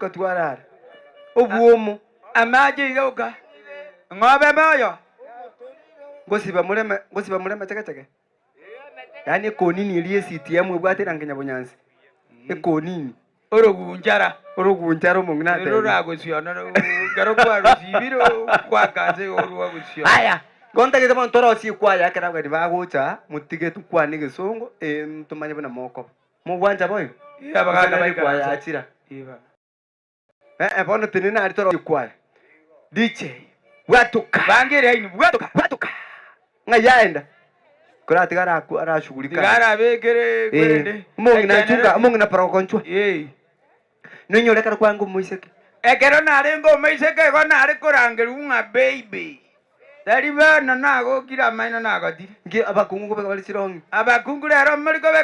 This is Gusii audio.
Twabeka twarara. Obwomo. Amache iga oka. Ng'obe moyo. Ngosiba more ama- ngosiba more amachegechege? Yaani ekonini eria ectm ebwate erangi nyabonyansi. Ekonini. Orogunchara. Orogunchara omong'ina Ero atebi. roragosionora ekero kwarosibire kwaka ase igo rwagosionora. Aya, igo ntagete bono torosie ekwaya ekero abageni bagocha, motige tokwane egesongo, eh, tomanye buna mokoba. Mogwancha boigo? Ee, abagaka Gose nere ekwaya baikaranse. achira. Iba. Eh, bono tenena aria torosie ekwaya. DJ, bwatoka! Banga eraini, bwatoka! Bwatoka! Ng'ai aenda? Koratiga araku arashughulika. Tiga arabekere Eh, kwerende. omong'ina nchunga, omong'ina parogonchwa. Ee. Noinyore ekero kwange omoiseke. Ekero narenge omoiseke igo nare korangerigwa ng'a baby. Tari bono nagokire amaino nagotire. Nki abakungu nkobeka bare chirong'i? Abakungu rero mori kobeka.